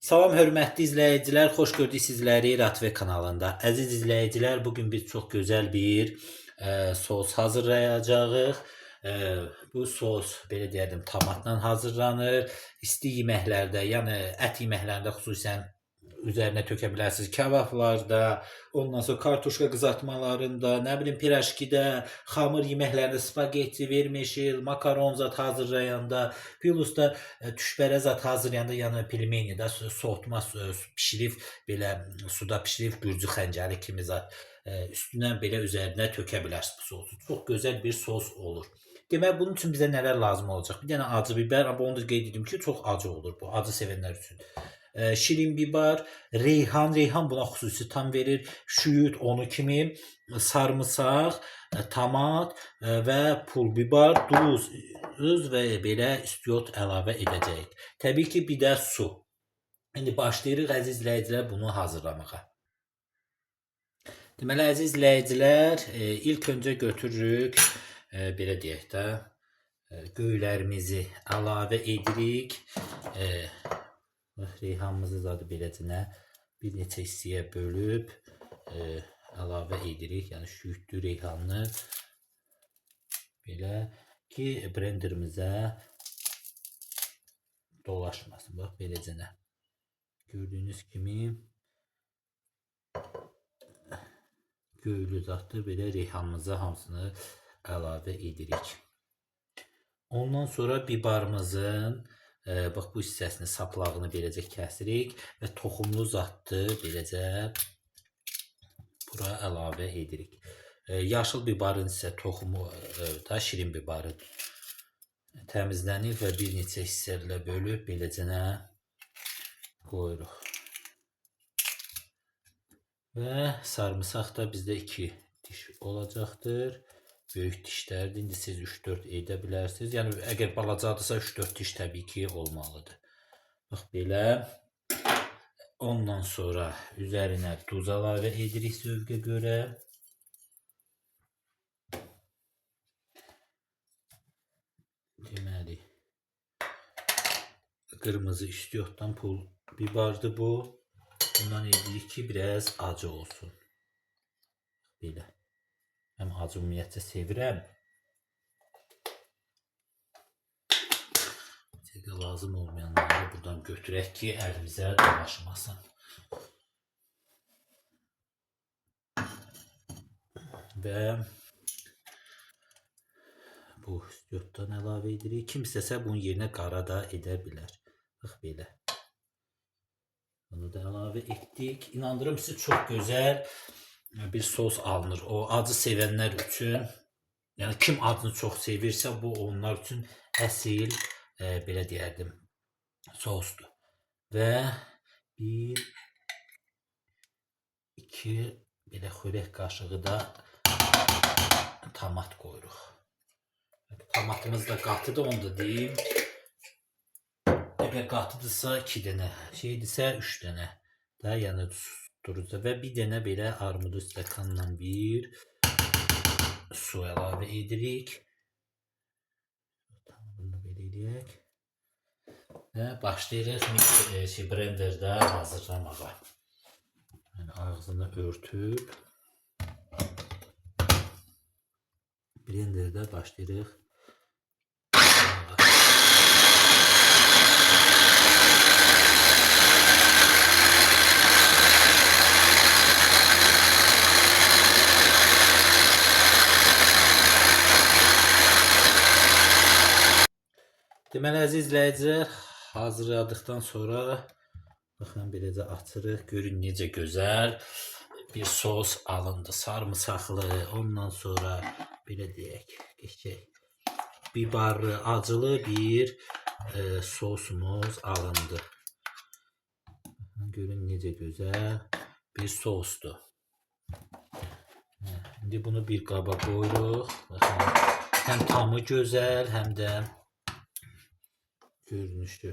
Salam hörmətli izləyicilər, xoş gördük sizləri RATV kanalında. Əziz izləyicilər, bugün biz çox gözəl bir sos hazırlayacağıq. Bu sos, belə deyərdim, tomatla hazırlanır. İsti yeməklərdə, yəni ət yeməklərində xüsusən üzərinə tökə bilərsiniz. Kabablarda, ondan sonra kartuşka qızartmalarında, nə bilim pirajkidə, xamır yeməklərində, spagetti, vermişil, makaron zat hazırlayanda, plus da tüşbərə zat hazırlayanda, yəni pelmeni də soğutma pişirib belə suda pişirib gürcü xəncəri kimi zat üstünə belə üzərinə tökə bilərsiniz bu sosu. Çox gözəl bir sos olur. Demək bunun üçün bizə nələr lazım olacaq? Bir dənə acı biber, amma onu da qeyd edim ki, çox acı olur bu, acı sevənlər üçün. Şirin biber, reyhan, reyhan buna xüsusi tam verir. Şüyüd onu kimi, sarımsaq, tomat və pul biber, duz, duz və belə istiot əlavə edəcəyik. Təbii ki, bir də su. İndi başlayırıq əziz izləyicilər bunu hazırlamağa. Deməli əziz izləyicilər, ilk öncə götürürük, belə deyək də, göylərimizi əlavə edirik. Reyhanımızı zadı beləcənə bir neçə hissəyə bölüb əlavə edirik. Yəni şüyüdlü reyhanını belə ki, blenderimizə dolaşmasın. Bax beləcənə. Gördüyünüz kimi göylü zadlı belə reyhanımıza hamısını əlavə edirik. Ondan sonra bibarımızın bax bu hissəsini, saplağını beləcə kəsirik və toxumlu zadlı beləcə bura əlavə edirik. Yaşıl bibarın isə toxumu da şirin bibarın təmizlənir və bir neçə hissələrə bölüb beləcənə qoyuruq. Və sarımsaq da bizdə 2 diş olacaqdır. Böyük dişlərdir. İndi siz 3-4 edə bilərsiniz. Yəni əgər balacadırsa 3-4 diş təbii ki olmalıdır. Bax belə. Ondan sonra üzərinə duz əlavə edirik zövqə görə. Deməli, qırmızı istiotdan pul bibardır bu. Bundan edirik ki, biraz acı olsun. Belə. Mən acı ümumiyyətcə sevirəm. Çünki lazım olmayanları buradan götürək ki, əlimizə dolaşmasın. Və bu istiotdan əlavə edirik. Kim istəsə bunun yerinə qara da edə bilər. Bax belə. Bunu da əlavə etdik. İnandırım sizi çox gözəl bir sos alınır. O acı sevənlər üçün, yəni kim acını çox sevirsə, bu onlar üçün əsil, belə deyərdim, sosdur. Və bir, iki belə xörək qaşığı da tomat qoyuruq. Tomatımız da qatıdır, onu da deyim. Əgər qatıdırsa 2 dənə, şeydirsə 3 dənə da, yəni tutturursa və bir dənə belə armudu stəkanla bir su əlavə edirik. Bunu belə eləyək. Və başlayırıq blenderdə hazırlamağa. Yəni ağzını örtüb blenderdə başlayırıq. Deməli əziz izləyicilər, hazırladıqdan sonra baxın beləcə açırıq. Görün necə gözəl bir sos alındı. Sarımsaqlı, ondan sonra belə deyək, keçək. Bibarlı, acılı bir sosumuz alındı. Baxın, görün necə gözəl bir sosdur. İndi bunu bir qaba qoyuruq. Baxın, həm tamı gözəl, həm də görünüşü.